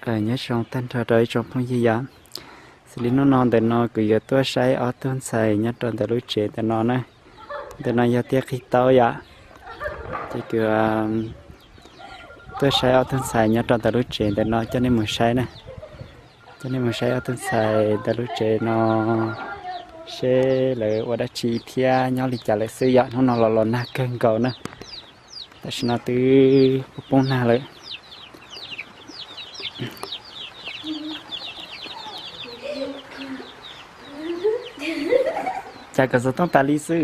Nyob zoo tag nrho rau ib tsoom phooj ywg yom. Xws li hnub no ntawm no kuv yuav tuaj saib ob tug ntxhais nyob rau ntawm lub tsev ntawm no na. Ntawm no yog tiaj qhib taub yom. Ces kuv tuaj saib ob tug ntxhais nyob rau ntawm lub tsev ntawm no coj nej mus saib na. Coj nej mus saib ob tug ntxhais ntawm lub tsev no seb lawv ua dab tsi thiab nyob li cas lawm xwb yom. Hnub no los los nag kawg nkaus na. Tam sim no twb poob poob nag lawm. Cas kom xov tooj tas li xwb.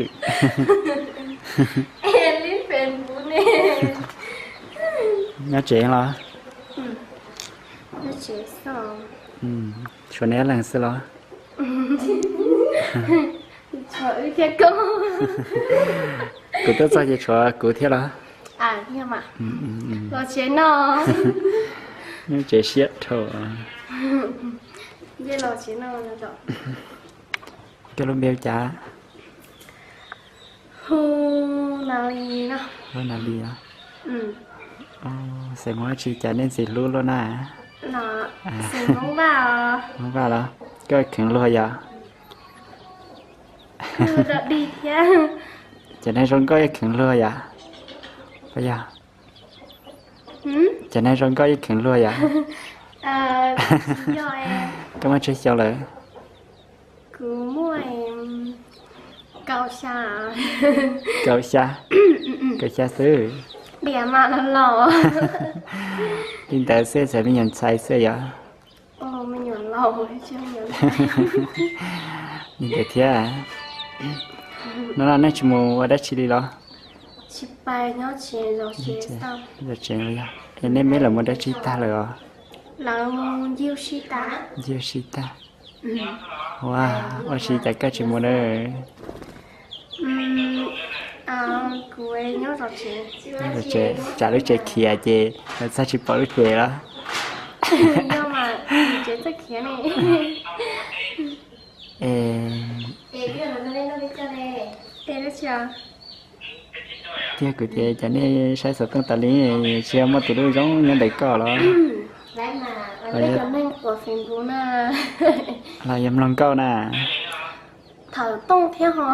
Nyob tsev los? Tshuav neb leeg xwb los? Kuv tuaj txog ces tshuav kuv thiab los? Tsev siab dhau. Koj lub npe hu cas? Lub Nas Lis los? Xeem Hmoob tsi cas nej ntxim hlub luaj na? Hmoob Vaj los? Koj kheev luag yom? Cov neeg zoo nkauj yeej kheev luag yom? Puas yog? Cov neeg zoo nkauj yeej kheev luag yom? Koj muaj tsawg xyoo lawm? Kaum xya. Kaum xya xwb. Li ntawd xwb txhais me nyuam ntxhais xwb yom? Li ntawd thiab. Hnub no nej tsis mus ua dab tsi li los? Zov tsev los yog? Es nej meb lawv mus dab tsi tag lawm os? Ncig ua si tag. Ua, ua si cas koj tsis mus na? Tsam lub tsev khiav ces lawv txog tsis pom lub tsev los? Tiag kuv tias cov nej saib xov tooj tas li tsis yog muaj tus hlub zoo nyob ntawm koj los? Los yog mloog nkauj na? Nkauj thiab ho.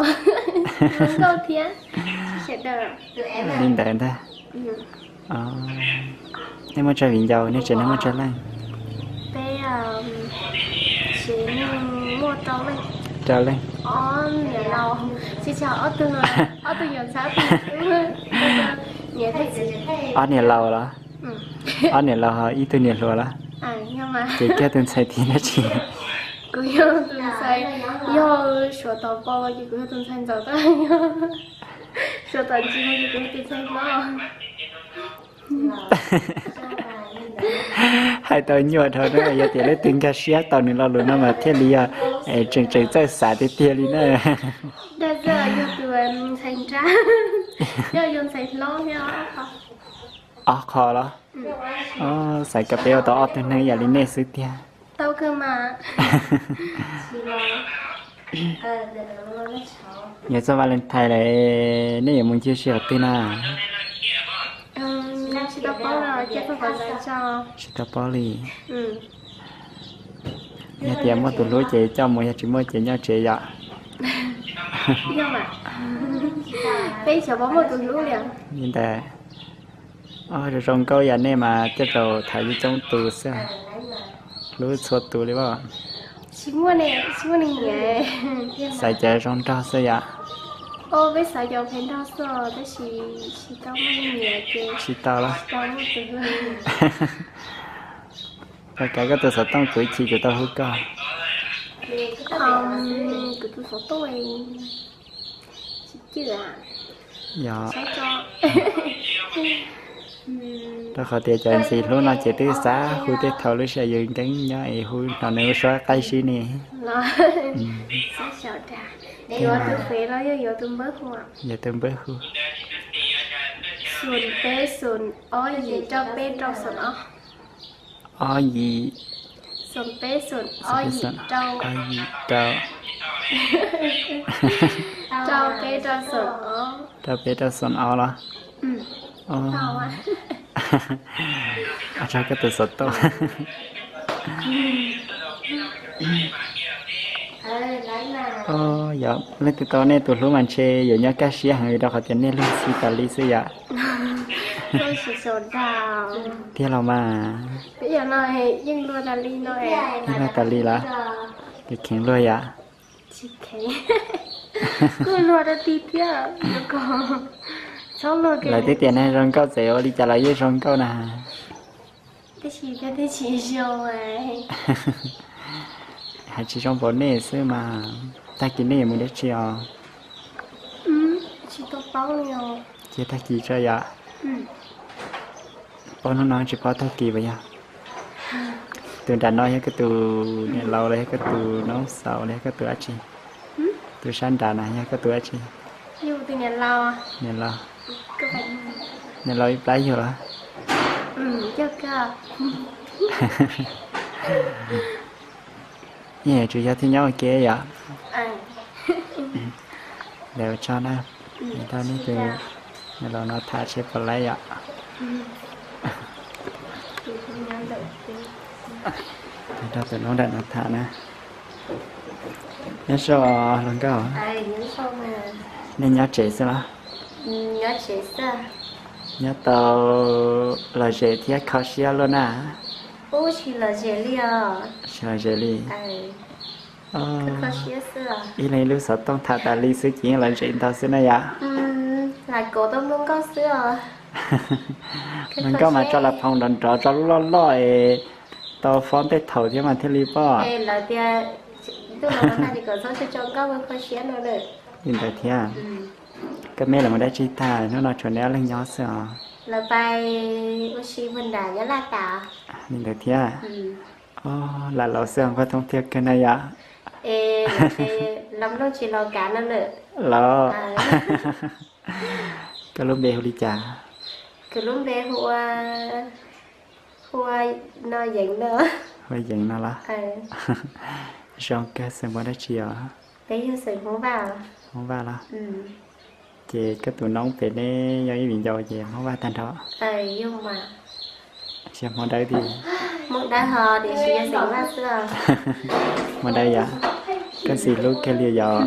Li ntawd ntag. Nej muaj tsawg viv ncaus, nej tsev neeg muaj tsawg leej? Rau leej. Ob niam laus los? Ob niam laus ho ib tug niam hluas los? Ces koj tus ntxhais tiag dab tsi? Kuv yog tus ntxhais, yog suav tod pau ces kuv yog tus ntxhais ntxawm, suav tod ntsis ces kuv yog tus ntxhais hlob. Hais tau nyuaj dhau na, yog tias leej twg nkag siab tau nws lo lus no mas thiaj li yog tseem tseem txawj xav tiag tiag li na. Dag zaj yog tus ntxhais nrab, yog yog ntxhais hlob thiab. Ob qho los? Xav kom peb ua tau ob tug neeg ib yam li nej xwb tiag. Yog txog Valentine lawm nej yuav mus ncig ua si qhov twg na? Tsis tau paub li. Yog tias muaj tus hlub ces coj mus, yog tsis muaj ces nyob tsev yom. Li ntawd. Zoo zoo nkauj yam nej mas coj tau tham coob coob tus xwb, hlub txhua tus li as. Xav cov zoo nraug xwb yom. Tsis tau los? Ua cas koj tus xov tooj kuv ib chim kuv tau hu koj? Yog, rau qhov tias cov ntxim hlub no ces twb xav hu tej thaum lub sij hawm yus nkeeb nyob es hu hnov nws lub suab qaib sib ne. Yog tus npawb hu. Ob yim, ob yim rau, rau peb rau xoom ob los? Ua tsaug koj tus xov tooj. Yog leej twg tau nej tus hlub mas ntshe yuav nyob kaj siab heev rau qhov tias nej luag ntxhi tas li xwb yom. Tiag los mas. Yeej luag tas li lawm. Kheev luag yom. Lawv twb tias neeg zoo nkauj txawm ua li cas los yeej zoo nkauj na. Hais tsis zoo npaum nej xwb mas. Tag kis nej yuav mus dab tsi os? Ces tag kis tso yom. Paub hnub no tsis paub tag kis puas yog? Tus nram no yog koj tus niam laus los yog koj tus noob xaus los yog koj tus dab tsi? Tus sab nrad na yog koj tus dab tsi? Niam laus. Niam laus ib plab yug los? Yeej tsis yog thiab, nyob ua ke yom. Lawv ua tsaug na, nrog nej tus niam laus no tham seb puas laib yom. Nrog tus noob nram no tham na. Nyob zoo hluas nkauj. Nej nyob tsev xwb los? Nyob tau lom zem thiab kho siab luaj na. Tsis lom zem li. Ib leeg ib lub xov tooj tham tas li xwb ces yeej lom zem ntau xwb na yom. Hluas nkauj mas tso las phoos nrov nrov, tso lub loj loj es tau fob tej thaum thiab mas thiaj li pom. Li ntawd thiab. Koj me los mus dab tsi tag, hnub no tshuav neb ob leeg nyob xwb os? Li ntawd thiab. Lam laus xwb nquag thoob tiag kawg na yom. Los, koj lub npe hu li cas? Hu ua Yeev no los? Zoo kawg, xeem Hmoob dab tsi os? Hmoob Vaj los? Ces koj tus noob pem neb yog ib viv ncaus ces Hmoob Vaj tag nrho? Yog Hmoob Dawb tiag. Hmoob Dawb yom, koj ntxim hlub kawg li yom.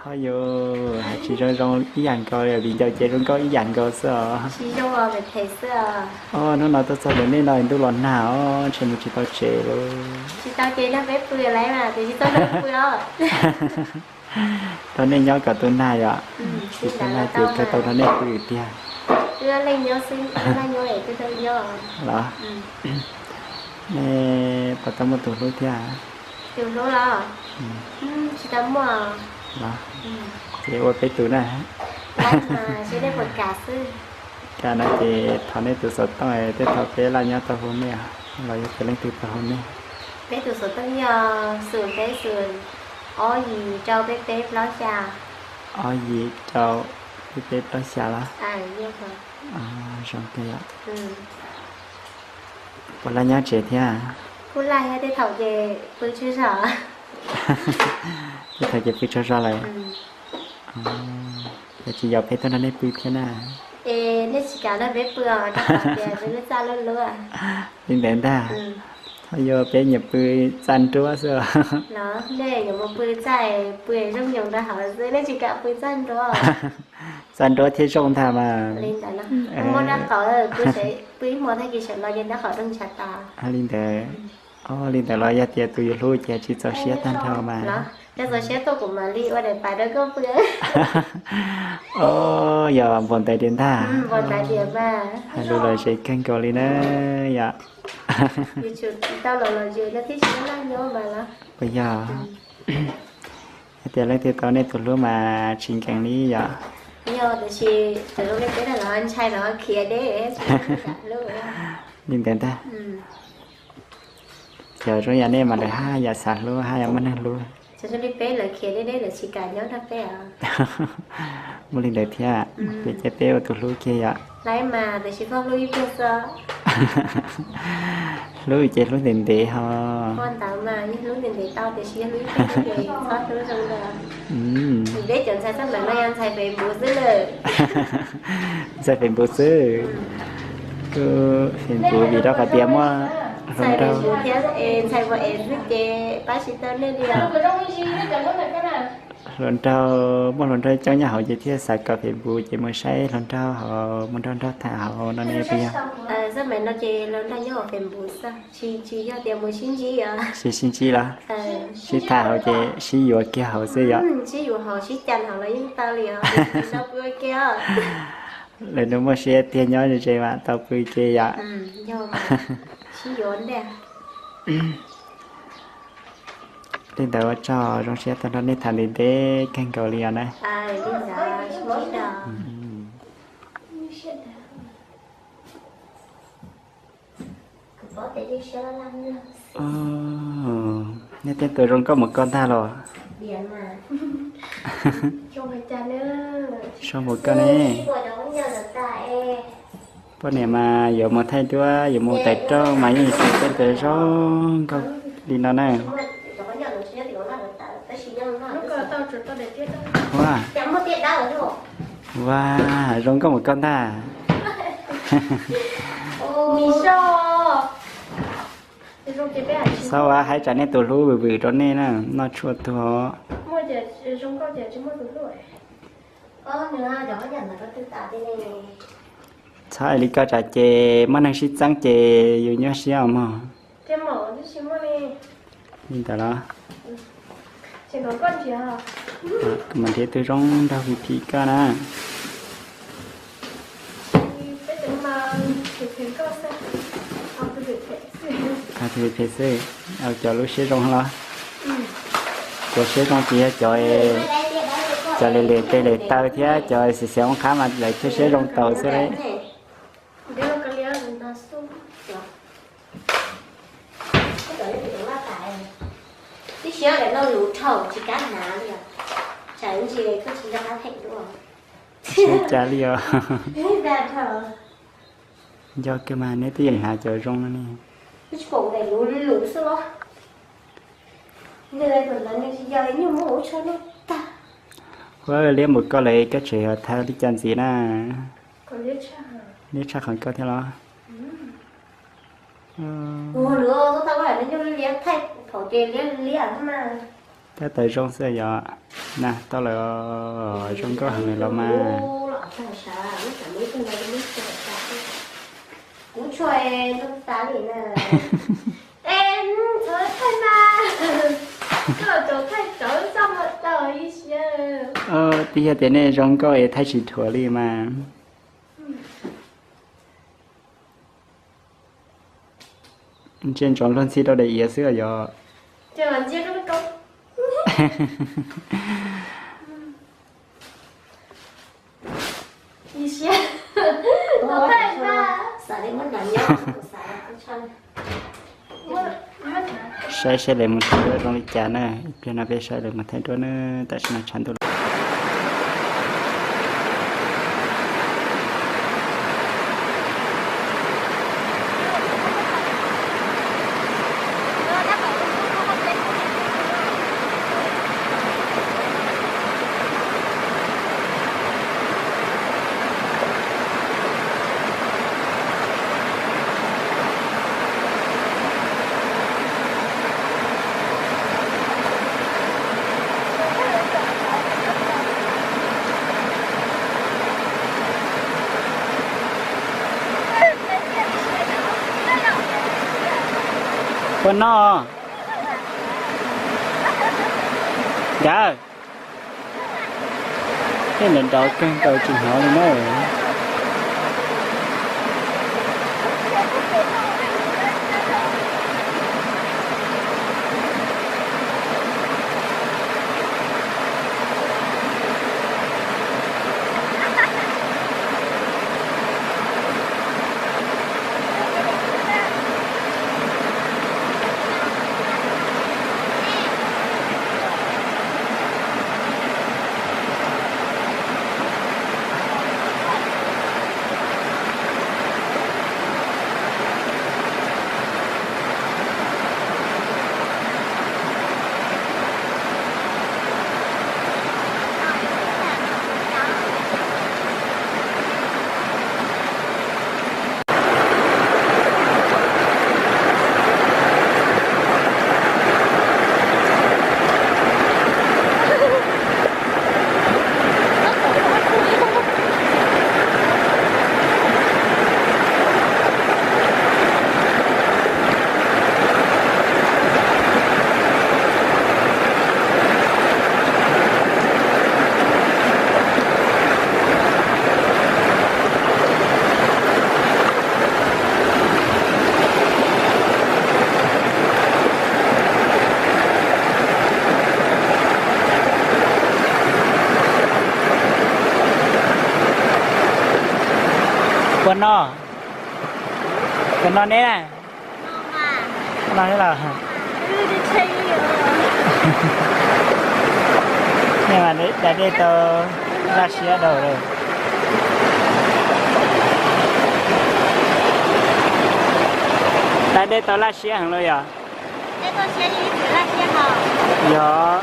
Ho yus hais tsis zoo zoo ib yam nkaus, viv ncaus ces zoo nkauj ib yam nkaus xwb os. Hnub no tuaj txog ntawm nej no ntuj los nag os, ntshe mus tsis tau tsev lauj. Rau nej nyob kom tu nag yom. Tsis tu nag ces kawg tau nrog nej pw tiag. Los, nej puas tau muaj tus hlub thiab? Los, ces ua peb tus na. Kam no ces thov nej tus xov tooj, tej thaum peb laj nyob tau hu nej los yog tias leej twg tau hu nej? Peb tus xov tooj yog xum peb xum, ob yim rau peb peb plaub xya. Ob yim rau peb peb plaub xya los? Zoo kawg yom. Puas laj nyob tsev thiab? Kuj laj thiab, tej thaum ces pw tsaug zog. Tej thaum ces pw tsaug zog lawm. Ces tsis yaum peb tuaj nrog nej pw thiab na. Es nej tsis kam nrog peb pw os, rau qhov tias peb lub txaj lub lub. Li ntawd ntag. Ho yog peb nyiam pw txaj nruab xwb os. Nej yuav mus pw txaj, pw zoo nyoos rau hauv xwb, nej tsis kam pw txaj nruab. Txaj nruab thiaj zoo ntag mas. Li ntawd, muab dab qau pw ib hmo tag kis sawv los ces dab qau rooj ntshav tas. Li ntawd. Li ntawd los yog tias tus yus hlub ces tsis txaus siab tag nrho mas. Yog txaus siab tuaj kuv mam li ua daim pam rau koj pw. Yog npaum ntawd tiag ntag. Hais lus lom zem kawg nkaus li na yom. Puas yog? Yog tias leej twg tau nej tus hlub mas tsis nkees li yom. Li ntawd ntag. Cov zoo yam nej mas lawv haj yam xav hlub, haj yam muaj neeg hlub. Muaj li ntawd thiab, peb ces peb ua tus hlub kiag yom. Hlub ces hlub ntev ntev ho. Ua ntawd mas yeej hlub ntev ntev tau tiam sis yog hlub ib pliag ces txhob hlub zoo li. Peb cov ntxhais xab maim no yog ntxhais Facebook xwb lawm. Ntxhais Facebook xwb. Kuj Facebook vim rau qhov tias muaj hluas nraug thiab, ntxhais Facebook xwb ces pab tsis tau nej li os. Hluas nraug, muaj hluas nraug coob nyob hauv ces thiaj xav kawm Facebook ces mus saib hluas nraug hauv, mus nrog nraug tham hauv no ne puas yog? Xab maim no ces hluas nraug nyob hauv Facebook xwb, tsis, tsis yog tias mus sib ntsib os. Tsis sib ntsib los? Sib tham hauv ces sib yuav kiag hauv xwb yom? Sib yuav hauv sib cam hauv los yeej tau li os. Tau pw ua ke os. Lawv nws muaj siab tiag nyob ze ze mas tau pw ua ke yom? Sib yuav ntej. Li ntawd ua tsaug, zoo siab tau nrog nej tham ntev ntev kawg nkaus li os na. Nej tej tus zoo nkauj mus koj ntag los? Zoo mus koj ne. Poj niam mas yuav mus thaij duab yuav mus tawm rooj mas yeej tsis tej tus zoo nkauj li no na. Ua, ua, zoo nkauj mus koj ntag. Xav ua hais tsam nej tus hlub vwm vwm rau nej na, noj tshuaj tuag. Txhob hais li ko tsam ces muaj neeg sib txeeb ces yus nyuaj siab os mog. Li ntawd los? Kuv mam nrhiav tus zoo nraug phim phim koj na. Tus phim phim xwb, cov lub siab zoo los? Cov siab zoo ces yog cov, cov lem lem tes lem taw thiab cov xiav xiav oob qab mas lawv thiaj siab zoo tau xwb lauj. Tsis cas li os. Nco kiag mas neb twb yeej hnav cov zoo no ne. Ua liab npaum koj lawm koj tseem yog thawj li cas ntxiv na? Liab tshaj qhov koj thiab los? Tab tom zoo xwb yom. Na tau lawm, zoo nkauj heev lawm los mas. Twb yog tias nej zoo nkauj es thaij tsis dhuav li mas. Ntsia ntsoov luag ntxhi rau daim iav xwb yom. Saib saib lawv mus thaij duab zoo li cas na, ib pliag no peb saib lawv mus thaij duab na, tam sim no tshav ntuj lawm. Puas noj? Nkawd, tej nrov nrov kawg nkaus tsis hnov li na. Koj noj neb na? Noj neb los? Nej mas da dej tau laj siab dhau lawm. Da dej tau laj siab heev los yog? Yog.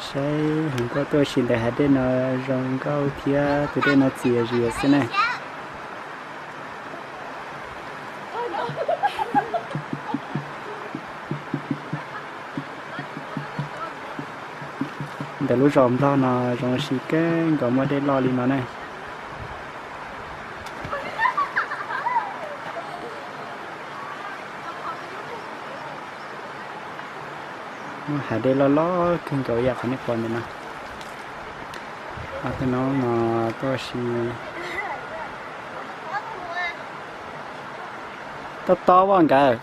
Saib hluas nkauj tuaj ua si ntawm hav dej no zoo nkauj thiab tus dej no txias zias xwb na. Ntawm lub zos Nplog no zoo ua si kawg nkaus muaj dej loj li no na. Muaj hav dej loj loj kawg nkaus yam qhov nej pom ntawm no. Ob tug noob no tuaj ua si. Tob tob as nkawd.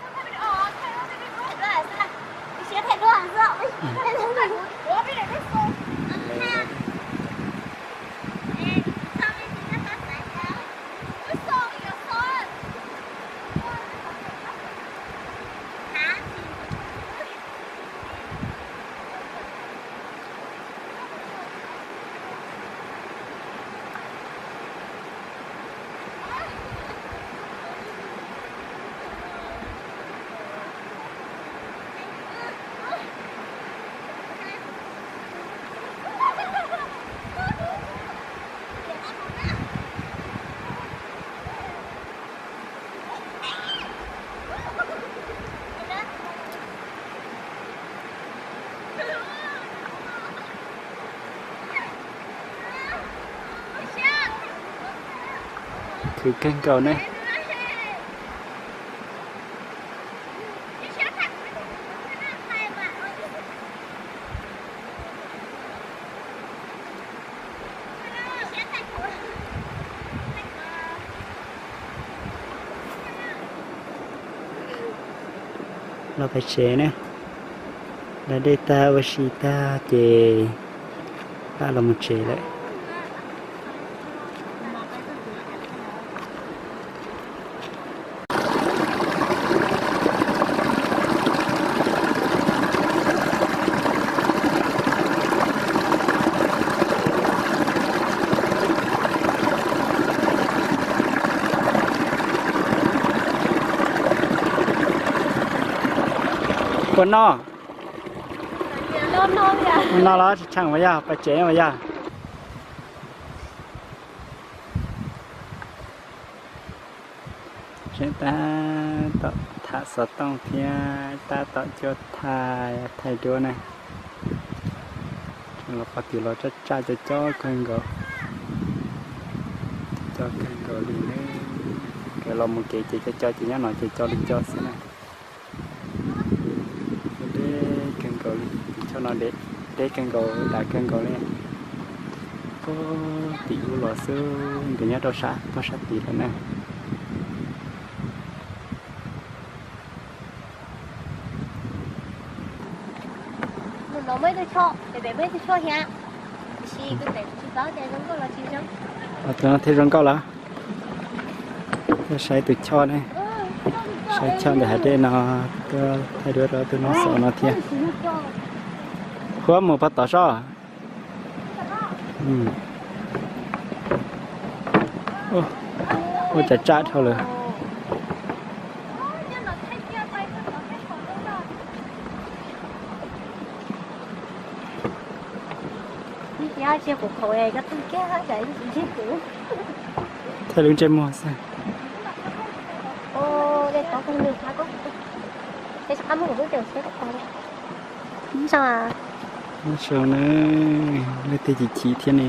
Khwv kawg nkaus ne. Los pem tsev ne, da dej tag ua si tag ces pab los mus tsev lawm. Ua noj, ua noj los tsis tsheej mas yog pais tsev mas yog. Tseem tab tom tham xov tooj thiab tab tom cuab thaij, thaij duab ne. Los qhov twg los tsaj tsaj co co kawg nkaus, co co kawg nkaus li ne. Nkawd los mus kev ces co co ces nyob no ces co li co xwb na. Deb kawg nkaus li, tus choj no deb kawg nkaus, dav kawg nkaus li. Puag tim ub los xwb, nkawd nyob rau sab, puag sab tid lawm na. Tus no thiaj zoo nkauj los. Tuaj saib tus choj ne, saib choj ntawm hav dej no, tuaj thaij duab rau tus no xaus no thiab. Huab mus pog tom sob. Ua cas tsaj dhau lawm. Ib tiab tsis kuv khaus koj tag kiag, ib tsis ntsib kuv. Thaij lub ntsej muag xwb. Zoo na, leej twg chim chim thiab ne.